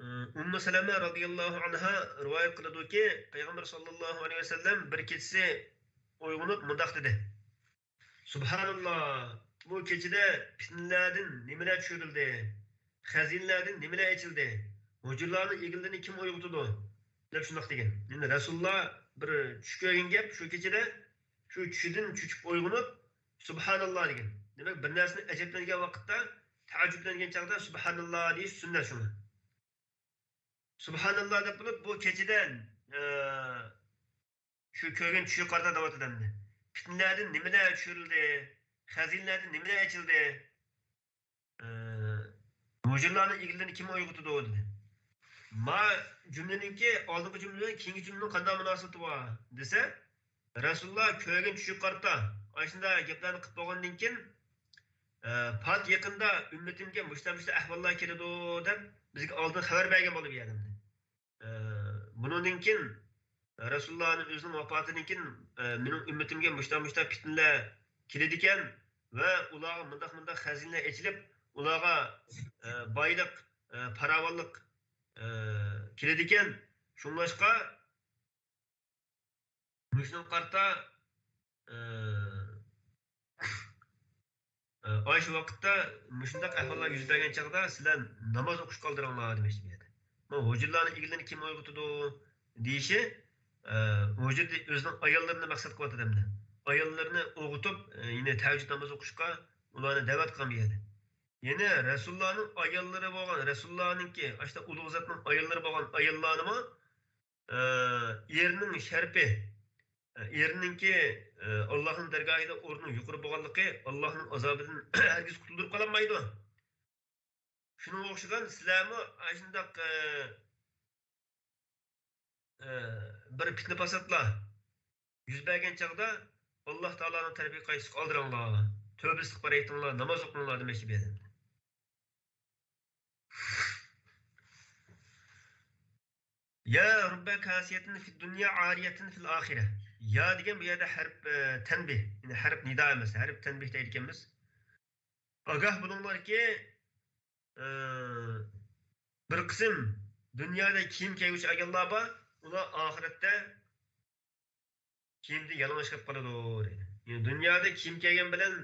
ئۇممۇ سەلەمە رەزىياللاھۇ ئەنھا رىۋايەت قىلىدۇكى، پەيغەمبەر ساللاللاھۇ ئەلەيھى ۋەسەللەم بىر كېچىسى ئويغىنىپ مۇنداق دېدى: سۇبھاناللا، بۇ كېچىدە پىتنىلەردىن نېمىلەر چۈشۈرۈلدى، خەزىنىلەردىن نېمىلەر ئېچىلدى، ھۇجرىلارنىڭ ئىگىلىرىنى كىم ئويغىتىدۇ؟ دەپ شۇنداق دېگەن. يەنى رەسۇلۇللا بىر چۈش كۆرگەن گەپ شۇ كېچىدە، شۇ چۈشىدىن چۆچۈپ ئويغىنىپ، سۇبھاناللا دېگەن. دېمەك، بىر نەرسىنى ئەجەبلەنگەن ۋاقىتتا، تەئەججۈپلەنگەن چاغدا سۇبھاناللا دېيىش سۈننەت شۇڭا. سۇبھاناللا دەپ بولۇپ، بۇ كېچىدە، ئە، شۇ كۆرگەن چۈشىگە قارىتا دەۋاتىدۇ ئەمدى. پىتنىلەردىن نېمىلەر چۈشۈرۈلدى؟ خەزىنىلەردىن نېمىلەر ئېچىلدى؟ ئە، ھۇجرىلارنىڭ ئىگىلىرىنى كىم ئويغىتىدۇ؟ دېدى. ما جۈملىنىڭكى، ئالدىنقى جۈملە بىلەن كېيىنكى جۈملىنىڭ قانداق مۇناسىۋىتى بار دېسە، رەسۇلۇللا كۆرگەن چۈشىگە قارىتا ئاشۇنداق گەپلەرنى قىلىپ بولغاندىن كېيىن، ئە، پات يېقىندا ئۈممىتىمگە مۇشتا مۇشتا ئەھۋاللار كېلىدۇ دەپ بىزگە ئالدىن خەۋەر بەرگەن بولدى بۇ يەردە. ئە، بۇنىڭدىن كېيىن، رەسۇلۇللانىڭ ئۆزىنىڭ ۋاپاتىدىن كېيىن، ئە، مېنىڭ ئۈممىتىمگە مۇشتا مۇشتا پىتنىلەر كېلىدىكەن ۋە ئۇلارغا مۇنداق مۇنداق خەزىنىلەر ئېچىلىپ، ئۇلارغا، ئە، بايلىق، ئە، پاراۋانلىق، ئە، كېلىدىكەن. شۇڭلاشقا مۇشۇنىڭغا قارىتا، ئە، ئاشۇ ۋاقىتتا مۇشۇنداق ئەھۋاللار يۈز بەرگەن چاغدا سىلەر ناماز ئوقۇشقا ئالدىراڭلار دېمەكچى بۇ يەردە. مانا ھۇجرىلارنىڭ ئىگىلىرىنى كىم ئويغىتىدۇ دېيىشى، ئە، ھۇجرىدە ئۆزىنىڭ ئاياللىرىنى مەقسەت قىلىۋاتىدۇ ئەمدى. ئاياللىرىنى ئويغىتىپ، ئە، يەنە تەھەججۇد ناماز ئوقۇشقا ئۇلارنى دەۋەت قىلغان بۇ يەردە. يەنە رەسۇلۇللانىڭ ئاياللىرى بولغان، رەسۇلۇللانىڭكى، ئاشۇنداق ئۇلۇغ زاتنىڭ ئاياللىرى بولغان ئاياللارنىمۇ ئېرىنىڭ شەرىپى، ئېرىنىڭكى، ئاللاھنىڭ دەرگاھىدا ئورنىنىڭ يۇقىرى بولغانلىقى ئاللاھنىڭ ئازابىدىن ھەرگىز قۇتۇلدۇرۇپ قالالمايدۇ. شۇنىڭغا ئوخشىغان سىلەرمۇ ئاشۇنداق، بىر پىتنە-پاساتلار يۈز بەرگەن چاغدا ئاللا تائالانىڭ تەرىپىگە قايتىشقا ئالدىراڭلار، تۆبە ئىستىغپار ئېيتىڭلار، ناماز ئوقۇڭلار دېمەكچى بۇ يەردە. يا رب كاسية في الدنيا عارية في الآخرة. يا دېگەن بۇ يەردە ھەرپ، ئە، تەنبىھ، يەنى ھەرپ نىدا ئەمەس، ھەرپ تەنبىھ دەيدىكەنمىز. ئاگاھ بولۇڭلاركى، ئە، بىر قىسىم دۇنيادا كىيىم كىيگۈچى ئاياللار بار، ئۇلار ئاخىرەتتە كىيىمدىن يالىڭاچ قېلىپ قالىدۇ، دەيدۇ. يەنى دۇنيادا كىيىم كىيگەن بىلەن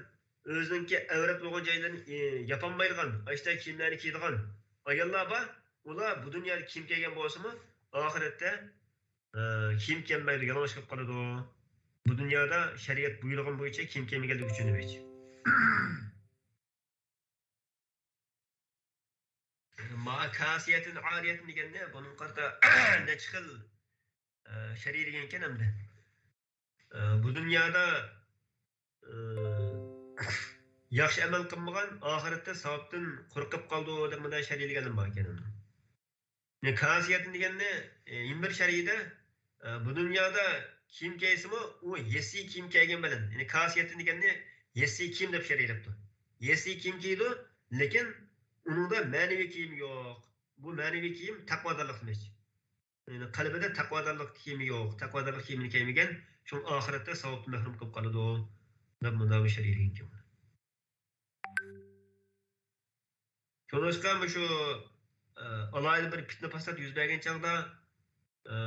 ئۆزىنىڭكى ئەۋرەت بولغان جايلىرىنى، ئى، ياپالمايدىغان، ئاشۇنداق كىيىملەرنى كىيىدىغان ئاياللار بار. ئۇلار بۇ دۇنيادا كىيىم كىيگەن بولسىمۇ، ئاخىرەتتە، ئى، كىيىم كىيەلمەيدۇ، يالىڭاچ قېلىپ قالىدۇ. بۇ دۇنيادا شەرىئەت بۇيرۇغان بويىچە كىيىم كىيمىگەنلىكى ئۈچۈن دېمەكچى. ما كاسية عارية دېگەندە، بۇنىڭغا قارىتا نەچچە خىل، ئە، شەرھلىگەنكەن ئەمدى. ئە، بۇ دۇنيادا، ئە، ياخشى ئەمەل قىلمىغان، ئاخىرەتتە ساۋابتىن قۇرۇق قېلىپ قالىدۇ دەپ مۇنداق شەرھلىگەنلەر بار ئىكەن ئەمدى. يەنى كاسىيەتىن دېگەننى، ئە، يەنە بىر شەرھىدە، ئە، بۇ دۇنيادا كىيىم كىيسىمۇ، ئۇ ھېسسىي كىيىم كىيگەن بىلەن، يەنى كاسىيەتىن دېگەننى ھېسسىي كىيىم دەپ شەرھلەپتۇ. ھېسسىي كىيىم كىيىدۇ، لېكىن ئۇنىڭدا مەنىۋى كىيىم يوق. بۇ مەنىۋى كىيىم تەقۋادارلىق دېمەكچى. يەنى قەلبىدە تەقۋادارلىق كىيىمى يوق، تەقۋادارلىق كىيىمىنى كىيمىگەن، شۇڭا ئاخىرەتتە ساۋابتىن مەھرۇم قېلىپ قالىدۇ، دەپ مۇنداق بىر شەرھلىگەنكەن. شۇڭلاشقا مۇشۇ، ئە، ئالاھىدە بىر پىتنە-پاسات يۈز بەرگەن چاغدا، ئە،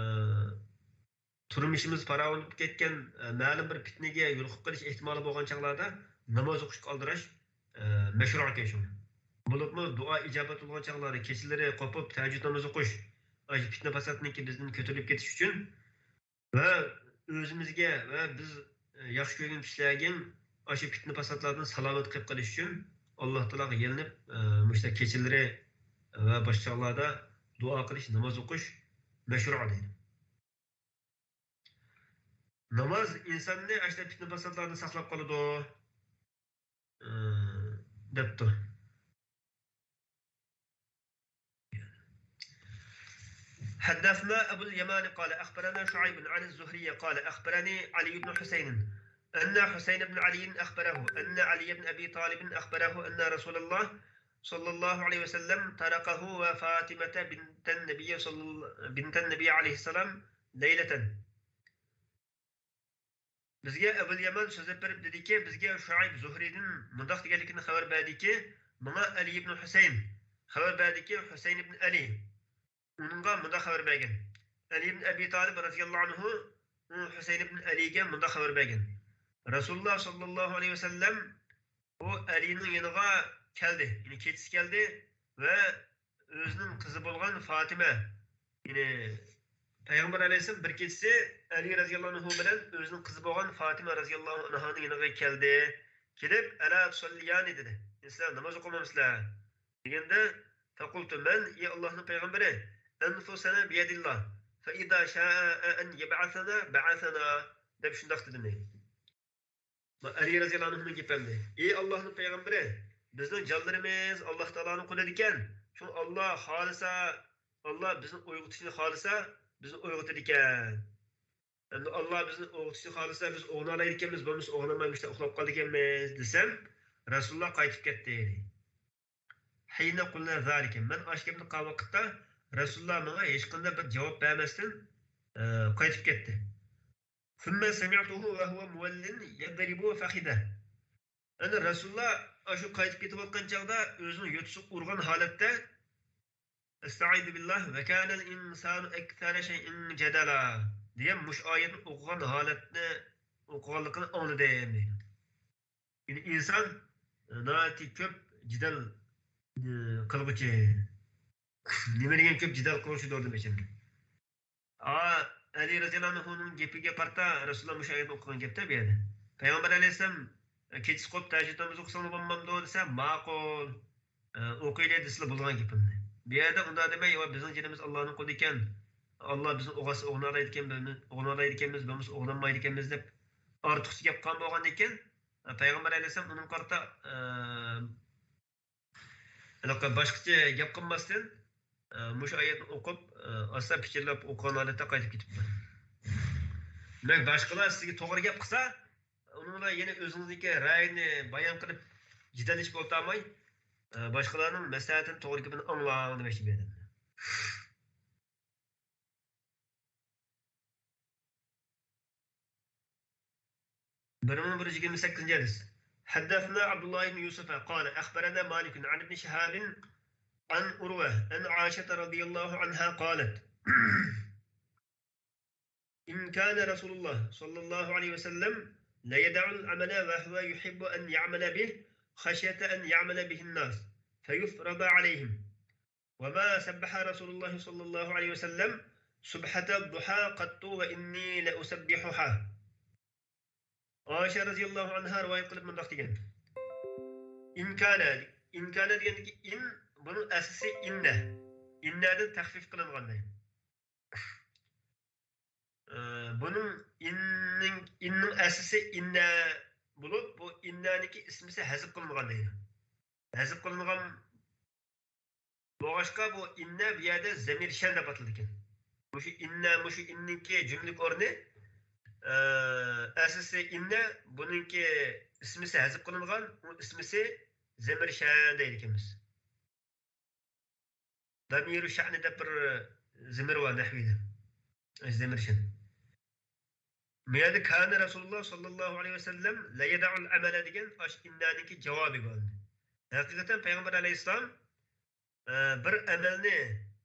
تۇرمۇشىمىز پاراۋانلىشىپ كەتكەن، ئە، مەلۇم بىر پىتنىگە يولۇقۇپ قېلىش ئېھتىمالى بولغان چاغلاردا ناماز ئوقۇشقا ئالدىراش، ئە، مەشرۇ ئىكەن شۇڭا. بولۇپمۇ دۇئا ئىجابەت بولغان چاغلاردا كېچىلىرى قوپۇپ تەھەججۇد نامىزى ئوقۇش، ئاشۇ پىتنە-پاساتنىڭكى بىزدىن كۆتۈرۈلۈپ كېتىش ئۈچۈن ۋە ئۆزىمىزگە ۋە بىز ياخشى كۆرگەن كىشىلەرگە ئاشۇ پىتنە-پاساتلاردىن سالامەت قېلىپ قېلىش ئۈچۈن ئاللا تائالاغا يېلىنىپ، ئە، مۇشۇنداق كېچىلىرى ۋە باشقا چاغلاردا دۇئا قىلىش، ناماز ئوقۇش مەشرۇ دەيدۇ. ناماز ئىنساننى ئاشۇنداق پىتنە-پاساتلاردىن ساقلاپ قالىدۇ، ئە، دەپتۇ. حدثنا أبو اليمان قال أخبرنا شعيب عن الزهري قال أخبرني علي بن حسين أن حسين بن علي أخبره أن علي بن أبي طالب أخبره أن رسول الله صلى الله عليه وسلم طرقه وفاطمة بنت النبي صلى، بنت النبي عليه السلام ليلة. بىزگە ئەبۇل يەمەن سۆزلەپ بېرىپ دېدىكى، بىزگە شۇئەيب زۇھرىدىن مۇنداق دېگەنلىكىنى خەۋەر بەردىكى، ماڭا ئەلى ئىبن ھۈسەيىن خەۋەر بەردىكى، ھۈسەيىن ئىبن ئەلى ئۇنىڭغا مۇنداق خەۋەر بەرگەن. ئەلى ئىبن ئەبى تالىب رەزىياللاھۇ ئەنھۇ ئۇ ھۈسەيىن ئىبن ئەلىگە مۇنداق خەۋەر بەرگەن. رەسۇلۇللاھ ساللاللاھۇ ئەلەيھى ۋەسەللەم ئۇ ئەلىنىڭ يېنىغا كەلدى، يەنى كېچىسى كەلدى ۋە ئۆزىنىڭ قىزى بولغان فاتىمە، يەنى پەيغەمبەر ئەلەيھىسسالام بىر كېچىسى ئەلى رەزىياللاھۇ ئەنھۇ بىلەن ئۆزىنىڭ قىزى بولغان فاتىمە رەزىياللاھۇ ئەنھانىڭ يېنىغا كەلدى. كېلىپ، «ئەلا تۇسەللىيانى؟» دېدى. «سىلەر ناماز ئوقۇمامسىلەر؟» دېگەندە، فەقۇلتۇ مەن، ئى ئاللاھنىڭ پەيغەمبىرى، «ئەنفۇسەنا بىيەدىللاھ، فەئىزا شائە ئەن يەبئەسەنا بەئەسەنا» دەپ شۇنداق دېدىم. ئەلى رەزىياللاھۇ ئەنھۇنىڭ گېپى ئەمدى. ئى ئاللاھنىڭ پەيغەمبىرى، بىزنىڭ جانلىرىمىز ئاللاھ تائالانىڭ قولىدا ئىكەن. شۇڭا ئاللاھ خالىسا، ئاللاھ بىزنى ئويغىتىشنى خالىسا، بىزنى ئويغىتىدىكەن. ئەمدى ئاللاھ بىزنى ئويغىتىشنى خالىسا، بىز ئويغىنالايدىكەنمىز، بولمىسا ئويغىنالماي مۇشۇنداق ئۇخلاپ قالىدىكەنمىز، دېسەم، رەسۇلۇللاھ قايتىپ كەتتى. ھىينە قۇلنا زالىكە. مەن ئاشۇ گەپنى قىلغان ۋاقىتتا رەسۇلۇللاھ ماڭا ھېچقانداق بىر جاۋاب بەرمەستىن، ئە، قايتىپ كەتتى. ثم سمعته وهو مول يضرب فخذه. ئەنە رەسۇلۇللاھ ئاشۇ قايتىپ كېتىۋاتقان چاغدا ئۆزىنىڭ يوتىسىغا ئۇرغان ھالەتتە، «ئەستەئىزۇ بىللاھ، ۋە كانەل ئىنسانۇ ئەكسەرە شەيئىن جەدەلا» دېگەن مۇشۇ ئايەتنى ئوقۇغان ھالەتنى ئوقۇغانلىقىنى ئاڭلىدىم. يەنى ئىنسان ناھايىتى كۆپ جېدەل، ئى، قىلغۇچى. نېمە دېگەن كۆپ جېدەل قىلغۇچىدۇر دېمەكچى. ئا، ئەلى رەزىياللاھۇ ئەنھۇنىڭ گېپىگە قارىتا رەسۇلۇللاھ مۇشۇ ئايەتنى ئوقۇغان گەپتە بۇ يەردە. پەيغەمبەر ئەلەيھىسسالام، «كېچىسى قوپۇپ تەھەججۇد نامىزى ئوقۇساڭلار بولمامدۇ؟» دېسە، «ماقۇل، ئوقۇيلى» دېسىلا بولغان گېپىمنى. بۇ يەردە ئۇنداق دېمەي، «ياق، بىزنىڭ جېنىمىز ئاللاھنىڭ قولىدا ئىكەن، ئاللاھ بىزنى ئويغاتسا ئويغىنالايدىكەن، ئويغىنالايدىكەنمىز، بولمىسا ئويغىنالمايدىكەنمىز» دەپ ئارتۇقچە گەپ قىلغان بولغاندىكىن، پەيغەمبەر ئەلەيھىسسالام ئۇنىڭغا قارىتا، ئە، ھېلىقى باشقىچە گەپ قىلماستىن، ئە، مۇشۇ ئايەتنى ئوقۇپ، ئە، ئاستا پىچىرلاپ ئوقۇغان ھالەتتە قايتىپ كېتىپتۇ. دېمەك، باشقىلار سىزگە توغرا گەپ قىلسا، بۇنىڭ بىلەن يەنە ئۆزىڭىزنىڭكى رەيىنى بايان قىلىپ جېدەللىشىپ ئولتۇرماي، ئە، باشقىلارنىڭ مەسلىھەتىنى، توغرا گېپىنى ئاڭلاڭ دېمەكچى بۇ يەردە. بىر مىڭ بىر يۈز يىگىرمە سەككىزىنچى ھەدىس. حدثنا عبد الله بن يوسف قال أخبرنا مالك عن ابن شهاب عن عروة عن عائشة رضي الله عنها قالت: إن كان رسول الله صلى الله عليه وسلم ليدع العمل وهو يحب أن يعمل به خشية أن يعمل به الناس فيفرض عليهم. وما سبح رسول الله صلى الله عليه وسلم سبحة الضحى قط وإني لأسبحها. ئائىشە رەزىياللاھۇ ئەنھا رىۋايەت قىلىپ مۇنداق دېگەن. ئىنكانە، ئىنكانە دېگەندىكى ئىن، بۇنىڭ ئەسلىسى ئىننە. ئىننەدىن تەخفىف قىلىنغان دەيدۇ. ئە، بۇنىڭ ئىننىڭ، ئىننىڭ ئەسلىسى ئىننە بولۇپ، بۇ ئىننەنىڭكى ئىسمىسى ھەزىپ قىلىنغان دەيدۇ. ھەزىپ قىلىنغان بولغاچقا، بۇ ئىننە بۇ يەردە زەمىر شەن دەپ ئاتىلىدىكەن. مۇشۇ ئىننە، مۇشۇ ئىننىڭكى جۈملىلىك ئورنى، ئە، ئەسلىسى ئىننە، بۇنىڭكى ئىسمىسى ھەزىپ قىلىنغان، ئۇ ئىسمىسى زەمىر شەن دەيدىكەنمىز. دەمىرۇ شەئنى دەپ بىر زەمىر بار نەھۋىدە. زەمىر شەن. بۇ يەردە كان رسول الله صلى الله عليه وسلم لا يدع العمل دېگەن ئاشۇ ئىننانىڭكى جاۋابى بولدى. ھەقىقەتەن پەيغەمبەر ئەلەيھىسسالام، ئە، بىر ئەمەلنى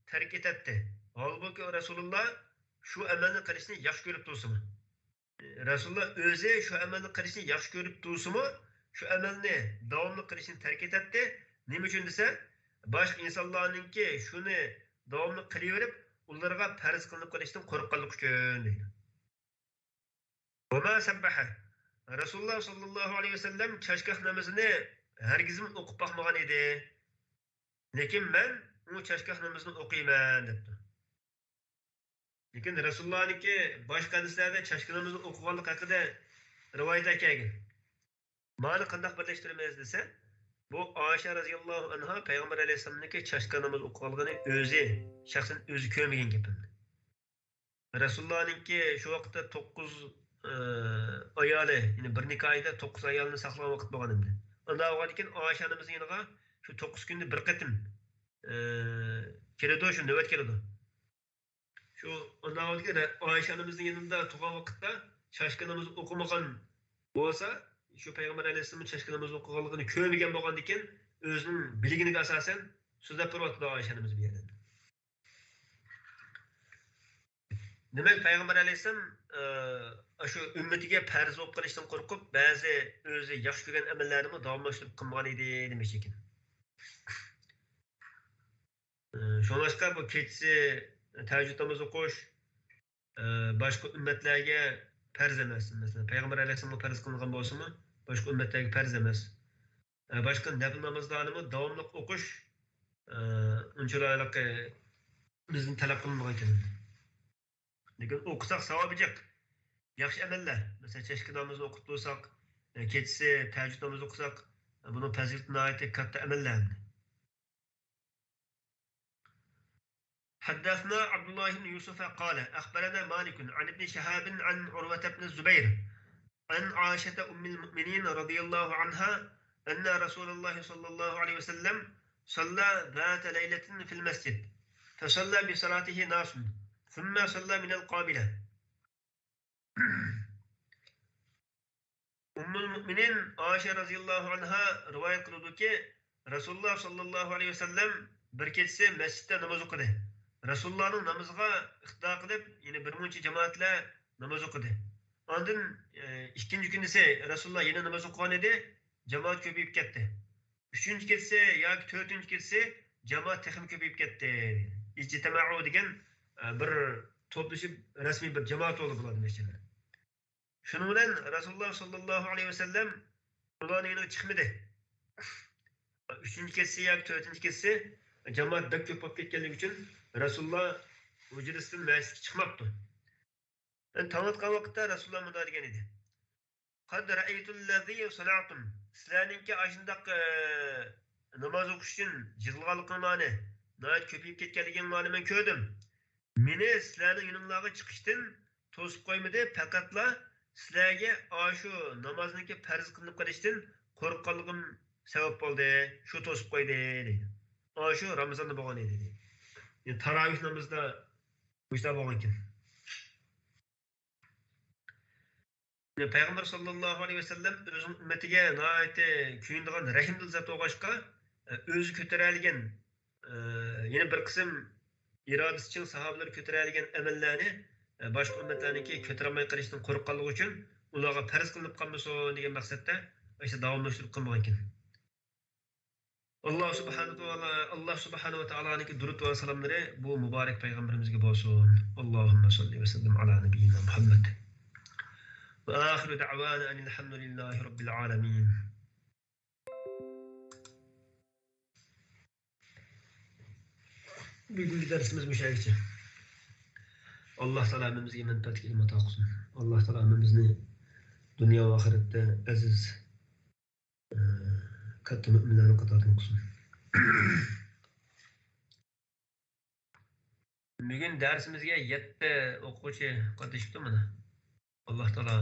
تەرك ئېتەتتى. ھالبۇكى، رەسۇلۇللا شۇ ئەمەلنى قىلىشنى ياخشى كۆرۈپ تۇرسىمۇ، رەسۇلۇللا ئۆزى شۇ ئەمەلنى قىلىشنى ياخشى كۆرۈپ تۇرسىمۇ، شۇ ئەمەلنى داۋاملىق قىلىشنى تەرك ئېتەتتى. نېمە ئۈچۈن دېسە، باشقا ئىنسانلارنىڭكى شۇنى داۋاملىق قىلىۋېرىپ، ئۇلارغا پەرز قىلىنىپ قېلىشتىن قورققانلىقى ئۈچۈن دەيدۇ. ۋەما سەببەھە. رەسۇلۇللا ساللاللاھۇ ئەلەيھى ۋەسەللەم چاشگاھ نامىزىنى ھەرگىزمۇ ئوقۇپ باقمىغان ئىدى. لېكىن مەن ئۇ چاشگاھ نامىزىنى ئوقۇيمەن، دەپتۇ. لېكىن رەسۇلۇللانىڭكى باشقا ھەدىسلەردە چاشگاھ نامىزىنى ئوقۇغانلىقى ھەققىدە رىۋايەتلەر كەلگەن. مانا قانداق بىرلەشتۈرىمىز دېسە، بۇ ئائىشە رەزىياللاھۇ ئەنھا پەيغەمبەر ئەلەيھىسسالامنىڭكى چاشگاھ نامىزى ئوقۇغانلىقىنى ئۆزى شەخسەن ئۆزى كۆرمىگەن گېپىمنى. رەسۇلۇللانىڭكى شۇ ۋاقىتتا توققۇز، ئى، ئايالى، يەنى بىر نىكاھىدا توققۇز ئايالنى ساقلىغان ۋاقىت بولغان ئىدى. ئۇنداق بولغاندىكىن ئائىشە ئانىمىزنىڭ يېنىغا شۇ توققۇز كۈندە بىر قېتىم، ئى، كېلىدۇ، شۇ نۆۋەت كېلىدۇ. شۇ ئۇنداق بولغاندىكىن ئائىشە ئانىمىزنىڭ يېنىدا تۇرغان ۋاقىتتا چاشگاھ نامىزى ئوقۇمىغان بولسا، شۇ پەيغەمبەر ئەلەيھىسسالامنىڭ چاشگاھ نامىزى ئوقۇغانلىقىنى كۆرمىگەن بولغاندىكىن، ئۆزىنىڭ بىلگىنىگە ئاساسەن سۆزلەپ بېرىۋاتىدۇ ئائىشە ئانىمىز بۇ يەردە. دېمەك، پەيغەمبەر ئەلەيھىسسالام، ئە، شۇ ئۈممىتىگە پەرز بولۇپ قېلىشتىن قورقۇپ، بەزى ئۆزى ياخشى كۆرگەن ئەمەللەرنىمۇ داۋاملاشتۇرۇپ قىلمىغان ئىدى دېمەكچى ئىكەن. ئە، شۇڭلاشقا بۇ كېچىسى تەھەججۇد نامىزى ئوقۇش، ئە، باشقا ئۈممەتلەرگە پەرز ئەمەس. مەسىلەن، پەيغەمبەر ئەلەيھىسسالامغا پەرز قىلىنغان بولسىمۇ، باشقا ئۈممەتلەرگە پەرز ئەمەس. ئە، باشقا نەپىل نامازلارنىمۇ داۋاملىق ئوقۇش، ئە، ئۇنچىۋالا ھېلىقى بىزدىن تەلەپ قىلىنمىغان ئىكەن. لېكىن ئوقۇساق ساۋابى جىق. ياخشى ئەمەللەر. مەسىلەن، چەشكە نامىزىنى ئوقۇپ تۇرساق، ئە، كېچىسى تەھەججۇد نامىزى ئوقۇساق، ئە، بۇنىڭ پەزىلىتى ناھايىتى كاتتا ئەمەللەر. حدثنا عبد الله بن يوسف قال أخبرنا مالك عن ابن شهاب عن عروة بن الزبير عن عائشة أم المؤمنين رضي الله عنها أن رسول الله صلى الله عليه وسلم صلى ذات ليلة في المسجد فصلى بصلاته ناس ثم صلى من القابلة. ئۇممۇل مۇئمىنىن ئائىشە رەزىياللاھۇ ئەنھا رىۋايەت قىلىدۇكى، رەسۇلۇللا ساللاللاھۇ ئەلەيھى ۋەسەللەم بىر كېچىسى مەسچىتتە ناماز ئوقۇدى. رەسۇلۇللانىڭ نامىزىغا ئىقتىدا قىلىپ، يەنە بىر مۇنچە جامائەتلەر ناماز ئوقۇدى. ئاندىن، ئە، ئىككىنچى كۈنىسى رەسۇلۇللا يەنە ناماز ئوقۇغان ئىدى، جامائەت كۆپىيىپ كەتتى. ئۈچىنچى كېچىسى ياكى تۆتىنچى كېچىسى جامائەت تېخىمۇ كۆپىيىپ كەتتى. ئىجتىمەئۇ دېگەن، ئە، بىر توپلىشىپ رەسمىي بىر جامائەت بولدى بۇلار دېمەكچى. شۇنىڭ بىلەن رەسۇلۇللا ساللاللاھۇ ئەلەيھى ۋەسەللەم ئۇلارنىڭ يېنىغا چىقمىدى. ئۈچىنچى كېچىسى ياكى تۆتىنچى كېچىسى جامائەت بەك كۆپ بولۇپ كەتكەنلىكى ئۈچۈن رەسۇلۇللا ھۇجرىسىدىن مەسچىتكە چىقماپتۇ. يەنى تاڭ ئاتقان ۋاقىتتا رەسۇلۇللا مۇنداق دېگەن ئىدى. قد رأيت الذي صنعتم. سىلەرنىڭكى ئاشۇنداق، ئە، ناماز ئوقۇش ئۈچۈن يىغىلغانلىقىڭلارنى، ناھايىتى كۆپىيىپ كەتكەنلىكىڭلارنى مەن كۆردۈم. مېنى سىلەرنىڭ يېنىڭلارغا چىقىشتىن توسۇپ قويمىدى، پەقەتلا سىلەرگە ئاشۇ نامازنىڭكى پەرز قىلىنىپ قېلىشتىن قورققانلىقىم سەۋەب بولدى، شۇ توسۇپ قويدى، دەيدۇ. ئاشۇ رامىزاندا بولغان ئىدى، دەيدۇ. يەنى تاراۋىھ نامىزىدا بۇ ئىشلار بولغانكەن. پەيغەمبەر ساللاللاھۇ ئەلەيھى ۋەسەللەم ئۆزىنىڭ ئۈممىتىگە ناھايىتى كۆيۈنىدىغان رەھىمدىل زات بولغاچقا، ئۆزى كۆتۈرەلىگەن، يەنە بىر قىسىم ئىرادىسى چىڭ ساھابىلەر كۆتۈرەلىگەن ئەمەللەرنى باشقا ئۈممەتلەرنىڭكى كۆتۈرەلمەي قېلىشىدىن قورققانلىقى ئۈچۈن ئۇلارغا پەرز قىلىنىپ قالمىسۇن دېگەن مەقسەتتە ئاشۇ داۋاملاشتۇرۇپ قىلمىغانىكەن. ئاللا سۇبھانەھۇ ۋە تائالا، ئاللا سۇبھانەھۇ ۋە تائالانىڭكى دۇرۇت ۋە سالاملىرى بۇ مۇبارەك پەيغەمبىرىمىزگە بولسۇن. اللهم صل وسلم على نبينا محمد. وآخر دعوانا أن الحمد لله رب العالمين. بۈگۈنكى دەرسىمىز مۇشۇ يەرگىچە. ئاللا تائالا ھەممىمىزگە مەنپەئەتلىك ئىلىم ئاتا قىلسۇن. ئاللا تائالا ھەممىمىزنى دۇنيا ۋە ئاخىرەتتە ئەزىز، ئە، كاتتا مۆمىنلەرنىڭ قاتارىدىن قىلسۇن. بۈگۈن دەرسىمىزگە يەتتە ئوقۇغۇچى قاتنىشىپتۇ مانا. ئاللا تائالا